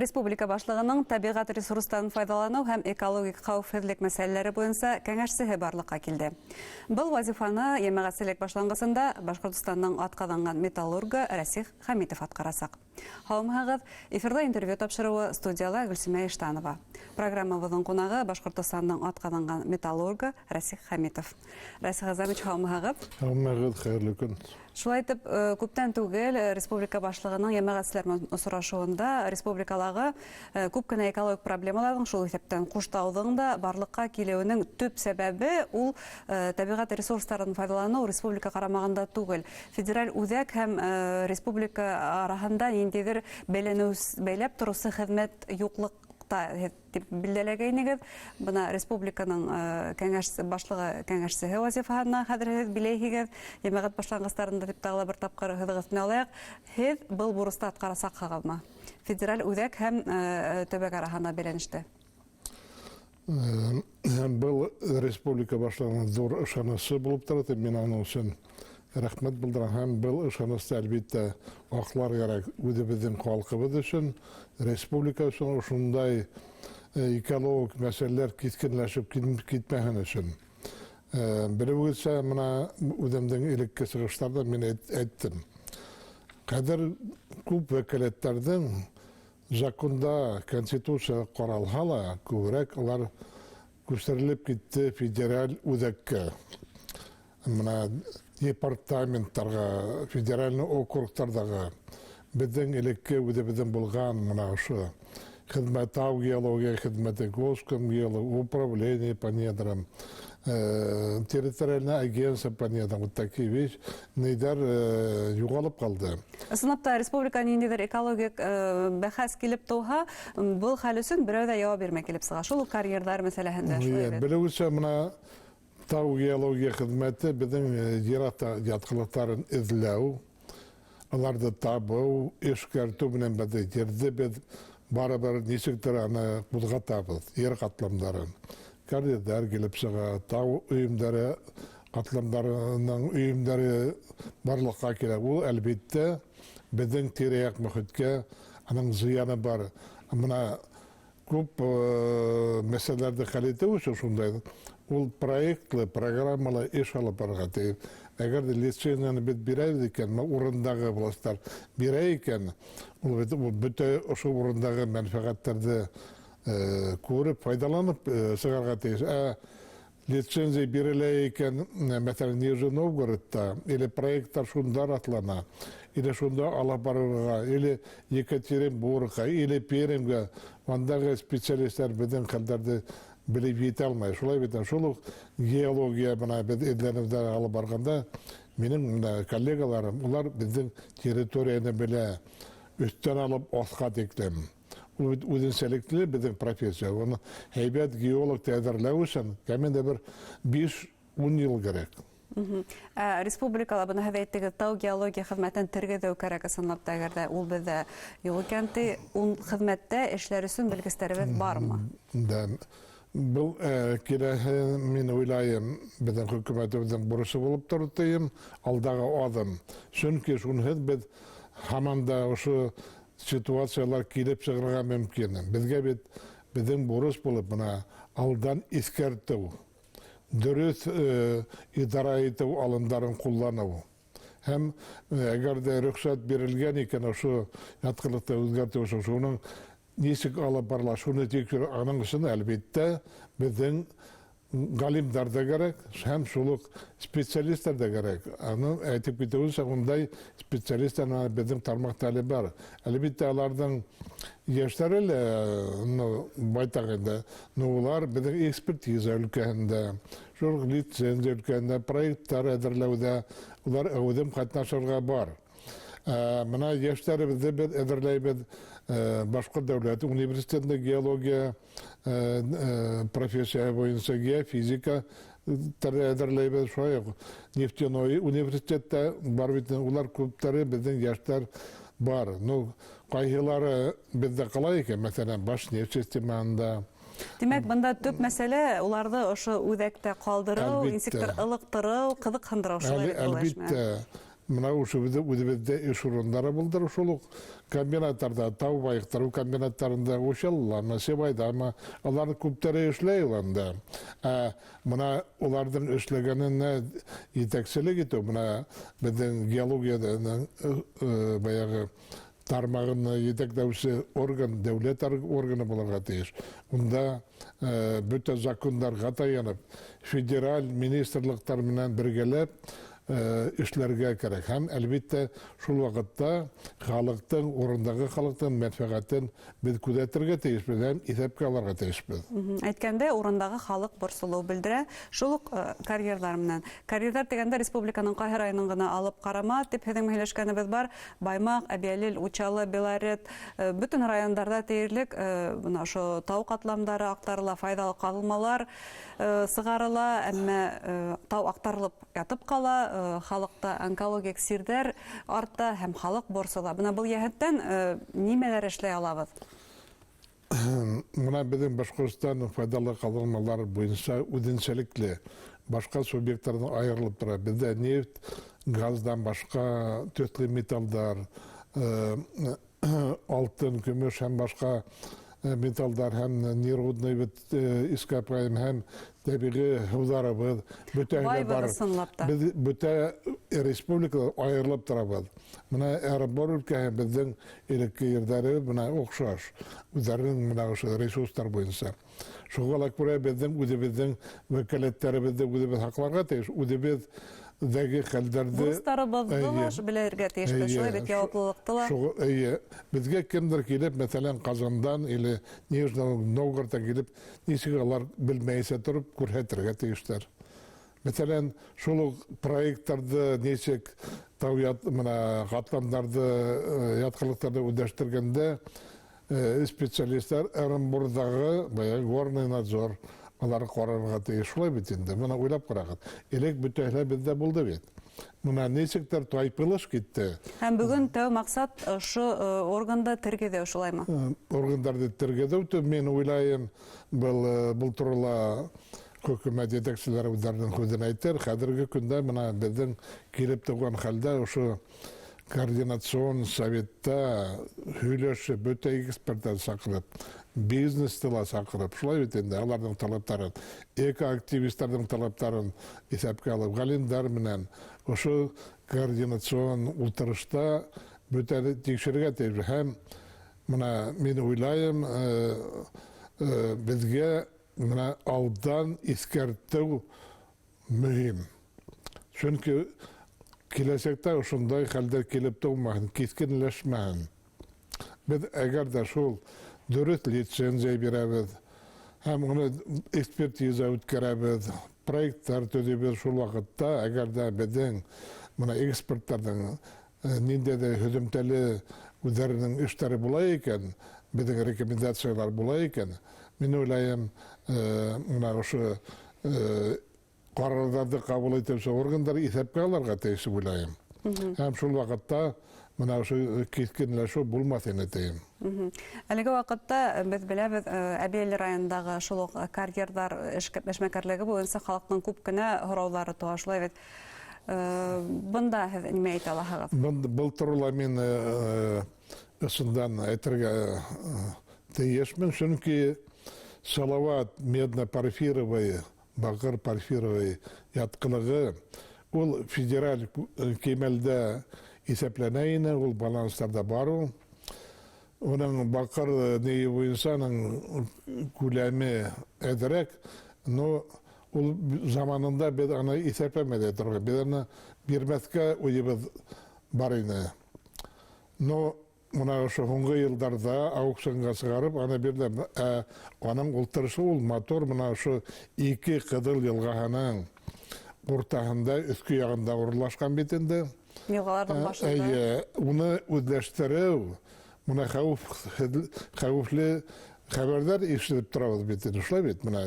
Республика башлығының тәбиғәт ресурстарын файҙаланыу һәм экологик хәүефһеҙлек мәсьәләләре буйынса кәңәшсеһе барлыҡҡа килде. Был вазифаны йәмәғәтселек башланғысында Башҡортостандың атҡаҙанған металлургы Рәсих Хәмитов атҡарасаҡ. Һаумыһығыҙ! Эфирҙа интервью тапшырыуы, студияла Гөлсимә Иштанова. Программабыҙҙың ҡунағы Башҡортостандың атҡаҙанған металлургы Рәсих Хәмитов. Рәсих Азамович, һаумыһығыҙ! Һаумыһығыҙ, хәйерле көн! Шулай итеп, күптән түгел республика башлығының йәмәғәтселәр менән осрашыуында республикалағы күп кенә экологик проблемаларҙың, шул иҫәптән Ҡуштауҙың да барлыҡҡа килеүенең төп сәбәбе ул тәбиғәт ресурстарын файҙаланыу республика ҡарамағында түгел. Федераль үҙәк һәм республика араһында ниндәйҙер бәйләнеү, бәйләп тороусы хеҙмәт юҡлыҡта һеҙ Тип билдәләгәйнегеҙ. Бына республиканың кәңәш башлығы кәңәшсеһе вазифаһына хәҙер һеҙ биләйһегеҙ. Йәмәғәт башланғыстарында дип тағы ла бер тапҡыр һүҙ өҫтөнә алайыҡ. Һеҙ был бурысты атҡарасаҡһығыҙмы? Федераль үҙәк һәм төбәк араһына бәйләнештә. Был республика башлығының ҙур ышанысы булып тора, тип мин аның өсөн рәхмәт белдерәм. Һәм был ышанысты, әлбиттә, аҡлар кәрәк үҙебеҙҙең халҡыбыҙ өсөн, республика өсөн ошондай экологик мәсьәләләр киҫкенләшеп китмәһен өсөн. Белеүегеҙсә, мына үҙемдең элекке сығыштарҙа мин әйттем. Хәҙер күп вәкаләттәрҙең законда, конституция ҡаралһа ла, күберәк улар күсерелеп китте федераль үҙәккә. Мына департаменттарға, федеральный округтарҙағы беҙҙең элекке үҙебеҙҙең булған мына ошо хеҙмәт, тау геология хеҙмәте, госкомгеолог, управление по недрам, территориальное агентство по недрам, вот такие вещи, ниҙәр юғалып ҡалды. Ысынлап та, республика ниндәйҙер экологик бәхәс килеп тыуһа, был хәл өсөн берәү ҙә яуап бирмәй килеп сыға. Шул уҡ карьерҙар мәсьәләһендә шулай бит. Белеүебеҙсә, мына тау геология хеҙмәте беҙҙең ер аҫты ятҡылыҡтарын эҙләү, уларҙы табыу, эшкәртеү менән беҙ ерҙе беҙ барыбер нисектер аны ҡуҙғатабыҙ, ер ҡатламдарын. Карьерҙар килеп сыға, тау өйөмдәре ҡатламдарының өйөмдәре барлыҡҡа килә. Ул, әлбиттә, беҙҙең тирә-яҡ мөхиткә аның зыяны бар. Мына Күп мәсьәләләрҙе хәл итеү өсөн шундай ул проектлы, программалы эш алып барырға тейеш. Әгәр дә лицензияны беҙ бирәбеҙ икән, мына урындағы властар бирә икән, ул бит бөтә ошо урындағы мәнфәғәттәрҙе күреп, файҙаланып сығарға тейеш. Ә Лицензия бирелә икән, мәсәлән, Нижний Новгородта, или проекттар шунда раҫлана, или шунда алып барырға, или Екатеринбургка, или Пермьгә, андағы специалистлар беҙҙең хәлдәрҙе белеп етә алмай. Шулай бит, шул уҡ геология бына беҙ эҙләнеүҙәр алып барғанда, минең менә коллегаларым, улар беҙҙең территорияны белә, өҫтән алып аҫҡа тиклем. Ул бит үзенсәлекле беҙҙең профессия. Уны һәйбәт геологты әҙерләү өсөн кәмендә бер 5-10 йыл кәрәк. Ә республикала бына һеҙ әйттегеҙ, тау геология хеҙмәтен тергеҙеү кәрәк ысынлап та, әгәр дә ул беҙҙә юҡ икән, ти, ул хеҙмәттә эшләр өсөн белгестәребеҙ бармы? Да. Был киләһе, мин уйлайым, беҙҙең хөкүмәтебеҙҙең бурысы булып торор тием, алдағы аҙым. Сөнки шунһыҙ беҙ һаман да ошо ситуациялар килеп сығырға мөмкин. Беҙгә бит беҙҙең бурыс булып бына алдан иҫкәртеү, дөрөҫ идара итеү алымдарын ҡулланыу. Һәм әгәр ҙә рөхсәт бирелгән икән, ошо ятҡылыҡты үҙгәртеү өсөн шуның нисек алып барыла, шуны тикшереү, аның өсөн, әлбиттә, беҙҙең Галимдар да кәрәк, һәм шул уҡ специалистлар да кәрәк. Аның әйтеп китеүенсә, ундай специалистлар менә беҙҙең тармаҡта әле бар. Әлбиттә, аларҙың йәштәре лә, ну, байтаҡ инде. Но улар беҙҙең экспертиза өлкәһендә, шул уҡ лицензия өлкәһендә, проекттар әҙерләүҙә улар әүҙем ҡатнашырға бар. Мына йәштәребеҙҙе беҙ әҙерләйбеҙ Башҡорт дәүләт университетында геология профессия буйынса геофизика әҙерләйбеҙ. Шулай уҡ нефтяной университетта бар бит, улар күптәре беҙҙең йәштәр бар. Ну, ҡайһылары беҙҙә ҡала икән, мәҫәлән, Башнефть системаһында. Тимәк, бында төп мәсьәлә уларҙы ошо үҙәктә ҡалдырыу, нисектер ылыҡтырыу, ҡыҙыҡһындырыу, шулай бит? Әлбиттә. Мына ошо үҙебеҙҙә эш урындары булдырыу, шул уҡ комбинаттарҙа, тау байыҡтырыу комбинаттарында, Учалыламы, Сибайҙамы, улар күптәре эшләй анда. Ә мына уларҙың эшләгәненә етәкселек итеү, мына беҙҙең геологияның баяғы тармағын етәкләүсе орган, дәүләт органы булырға тейеш. Унда бөтә закондарға таянып, федераль министрлыҡтар менән бергәләп эшләргә кәрәк. Һәм әлбиттә шул ваҡытта халыҡтың, урындағы халыҡтың мәнфәғәтен беҙ күҙәтергә тейешбеҙ һәм иҫәпкә алырға тейешбеҙ. Әйткәндә, урындағы халыҡ борсолоу белдерә, шул уҡ карьерҙар менән. Карьерҙар тигәндә республиканың ҡайһы районын ғына алып ҡарама тип һеҙҙең һөйләшкәнебеҙ бар. Баймаҡ, Әбйәлил, Учалы, Белорет, бөтөн райондарҙа тиерлек бына ошо тау ҡатламдары аҡтарыла, файҙалы ҡаҙылмалар сығарыла, әммә тау аҡтарылып ятып ҡала, халыҡта онкологик сирҙәр арта һәм халыҡ борсола. Бына был йәһәттән нимәләр эшләй алабыҙ? Бына беҙҙең Башҡортостан файҙалы ҡаҙылмалар буйынса үҙенсәлекле, башҡа субъекттарҙан айырылып тора. Беҙҙә нефть, газдан башҡа төҫлө металдар, алтын, көмөш һәм башҡа металдар һәм нерудный ископаем һәм тәбиғи һыуҙарыбыҙ бөтәһе лә бар. Беҙ бөтә республикалар айырылып торабыҙ. Мына Ырымбур өлкәһе беҙҙең элекке ерҙәре бына оҡшаш, үҙҙәренең мына ошо ресурстар буйынса. Шуға ла күрә беҙҙең үҙебеҙҙең вәкәләттәребеҙҙе үҙебеҙ һаҡларға тейеш, үҙебеҙҙәге хәлдәрҙе бурыстарыбыҙҙы ла белергә тейешбеҙ, шулай бит, яуаплылыҡты ла. Эйе, беҙгә кемдер килеп, мәҫәлән, Ҡазандан или Нижний Новгородтан килеп, нисек алар белмәйсә тороп күрһәтергә тейештәр. Мәҫәлән, шул уҡ проекттарҙы нисек тау мына ҡатламдарҙы, ятҡылыҡтарҙы үҙләштергәндә специалисттар Ырымбурҙағы баяғы горный надзор алар ҡарарға тейеш, шулай бит инде. Бына уйлап ҡарағыҙ. Элек бөтәһе лә беҙҙә булды бит. Бына нисектер тайпылыш китте. Һәм бөгөн тәү маҡсат ошо органды тергеҙеү, шулаймы? Органдарҙы тергеҙеү, мин уйлайым, был турала хөкүмәт етәкселәре үҙҙәренең һүҙен әйтер. Хәҙерге көндә бына беҙҙең килеп тыуған хәлдә ошо координацион советта һөйләшеп, бөтә эксперттар саҡырып, бизнесты ла саҡырып, шулай бит инде, аларҙың талаптарын, экоактивистарҙың талаптарын иҫәпкә алып, ғалимдар менән ошо координацион ултырышта бөтә тикшерергә тейеш. Һәм бына мин уйлайым, беҙгә бына алдан иҫкәртеү мөһим. Сөнки киләсәктә ошондай хәлдәр килеп тыумаһын, киҫкенләшмәһен. Беҙ әгәр ҙә шул дөрөҫ лицензия бирәбеҙ һәм уны экспертиза үткәрәбеҙ, проекттар төҙөйбөҙ, шул ваҡытта әгәр ҙә беҙҙең бына эксперттарҙың ниндәйҙер һөҙөмтәле үҙҙәренең эштәре була икән, беҙҙең рекомендациялар була икән, мин уйлайым, бына ошо ҡарарҙарҙы ҡабул итеүсе органдар иҫәпкә алырға тейеш тип уйлайым. Һәм шул ваҡытта бына ошо киҫкенләшеү булмаҫ ине тейем. Әлеге ваҡытта беҙ беләбеҙ, Әбйәлил районындағы шул уҡ карьерҙар эшмәкәрлеге буйынса халыҡтың күп кенә һорауҙары тыуа, шулай бит. Бында һеҙ нимә әйтә алаһығыҙ? Был турала мин ысындан әйтергә тейешмен, сөнки Салават медно-порфировый, баҡыр порфировый ятҡылығы ул федераль кимәлдә иҫәпләнә ине, ул баланстарҙа бар ул. Уның баҡыр нейе буйынса аның күләме әҙерәк, но ул заманында беҙ аны иҫәпләмәй ҙә торған, беҙ аны бирмәҫкә уйыбыҙ бар ине. Но мына ошо һуңғы йылдарҙа аукционға сығарып аны бирҙе. Аның ултырышы ул матур, мына ошо ике Ҡыҙыл йылғаһының уртаһында, өҫкө яғында урынлашҡан бит инде. Йылғаларҙың башында. Эйе, уны үҙләштереү, мына хәүефле хәбәрҙәр ишетеп торабыҙ бит инде, шулай бит, мына,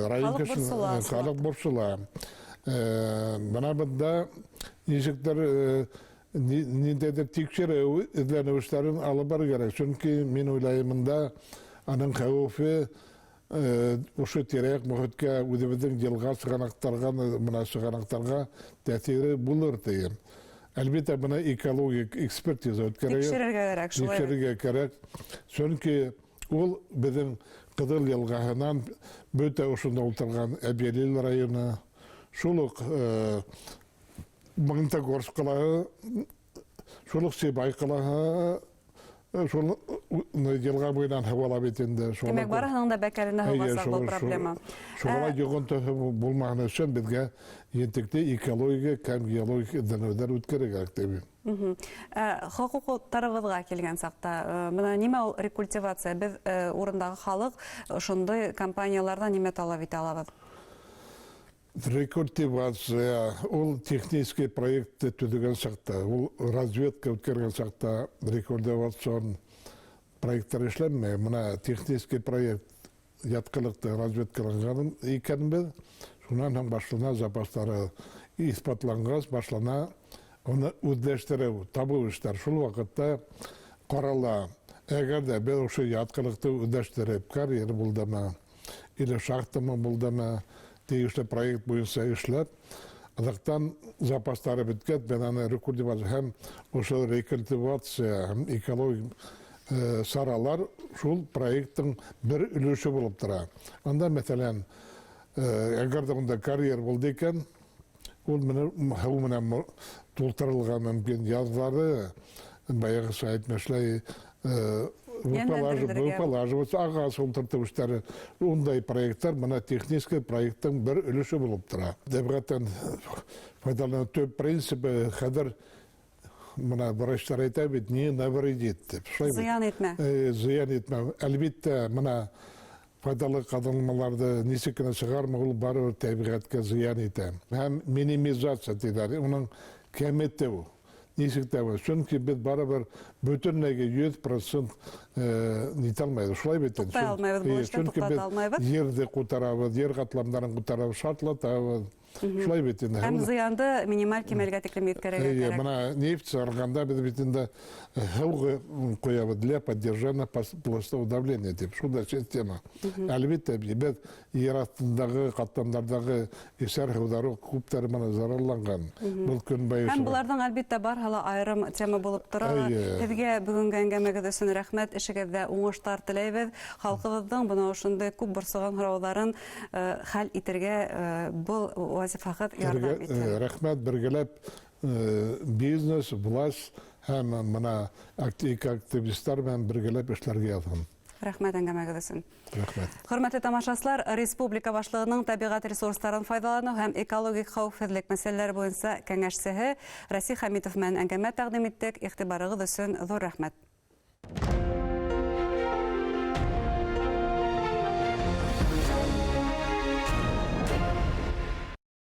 район Халыҡ кешеләре, борсола, халыҡ борсола. Бына бында нисектер, ниндәйҙер тикшереү, эҙләнеү эштәрен алып барыр кәрәк. Сөнки мин уйлайым, бында аның хәүефе, ошо тирә-яҡ мөхиткә, үҙебеҙҙең йылға сығанаҡтарға, мына сығанаҡтарға тәьҫире булыр тием. Әлбиттә, бына экологик экспертиза үткәрергә. Тикшерергә кәрәк, шулай. Тикшерергә кәрәк. Сөнки ул беҙҙең Ҡыҙыл йылғаһынан бөтә ошонда ултырған Әбйәлил районы, шул уҡ Магнитогорск ҡалаһы, шул уҡ Сибай ҡалаһы, шул йылға буйынан һыу ала бит инде. Тимәк, барыһының да бәкәленә һыу был проблема. Шуға ла йоғонтоһо булмаһын өсөн беҙгә ентекле экологик һәм геологик эҙләнеүҙәр үткәрергә кәрәк. Хоҡуҡтарыбыҙға килгән саҡта, бына нимә ул рекультивация? Беҙ урындағы халыҡ ошондай компанияларҙан нимә талап итә алабыҙ? Рекультивация ул технический проектты төҙөгән саҡта, ул разведка үткәргән саҡта рекультивацион проекттар эшләнмәй. Бына технический проект ятҡылыҡты разведкаланған икәнбеҙ, шунан һуң башлана запастары иҫбатланғас, башлана уны үҙләштереү, табыу эштәр. Шул ваҡытта ҡарала, әгәр ҙә беҙ ошо ятҡылыҡты үҙләштереп, карьер булдымы, или шахтамы булдымы, тейешле проект буйынса эшләп, аҙаҡтан запастары бөткәс, беҙ аны рекультивация һәм ошо рекультивация һәм экологик саралар шул проекттың бер өлөшө булып тора. Анда, мәҫәлән, әгәр ҙә унда карьер булды икән, ул һыу менән тултырылған мөмкин. Яҙҙары, баяғыса әйтмешләй, выполаживаться, ағас ултыртыу эштәре. Ундай проекттар бына технический проекттың бер өлөшө булып тора. Тәбиғәттән файҙаланыу төп принцибы хәҙер бына врачтар әйтә бит, не навредит тип. Шулай бит? Зыян итмә. Зыян итмә. Әлбиттә, бына файҙалы ҡаҙылмаларҙы нисек кенә сығарма, ул барыбер тәбиғәткә зыян итә. Һәм минимизация тиҙәр, уның кәметеү. Нисек тә был? Сөнки беҙ барыбер бөтөнләйгә 100% нитә алмайбыҙ. Шулай бит инде. Туҡтай алмайбыҙ, был эштән Сөнки туҡтата беҙ алмайбыҙ. Ерҙе ҡутарабыҙ, ер ҡатламдарын ҡутарабыҙ, шартлатабыҙ. Шулай бит инде. Һәм зыянды минималь кимәлгә тиклем еткерергә Эйе, кәрәк. Бына нефть сығарғанда беҙ бит инде һыу ҡоябыҙ для поддержания пластового давления тип. Шундай система. Әлбиттә, беҙ ер аҫтындағы ҡатламдарҙағы эсәр һыуҙары күптәр менән зарарланған. Был көн буйы Һәм шулай. быларҙың әлбиттә барыһы ла айырым тема булып тора. Эйе. Һеҙгә бөгөнгө әңгәмәгеҙ өсөн рәхмәт, эшегеҙҙә уңыштар теләйбеҙ. Халҡыбыҙҙың бына ошондай күп борсоған һорауҙарын хәл итергә был вазифағыҙ ярҙам итһен. Рәхмәт, бергәләп бизнес, власть һәм бына активистар менән бергәләп эшләргә яҙһын. Рәхмәт әңгәмәгеҙ өсөн. Рәхмәт. Хөрмәтле тамашасылар, республика башлығының тәбиғәт ресурстарын файҙаланыу һәм экологик хәүефһеҙлек мәсьәләләре буйынса кәңәшсеһе Расих Хәмитов менән әңгәмә тәҡдим иттек. Иғтибарығыҙ өсөн ҙур рәхмәт.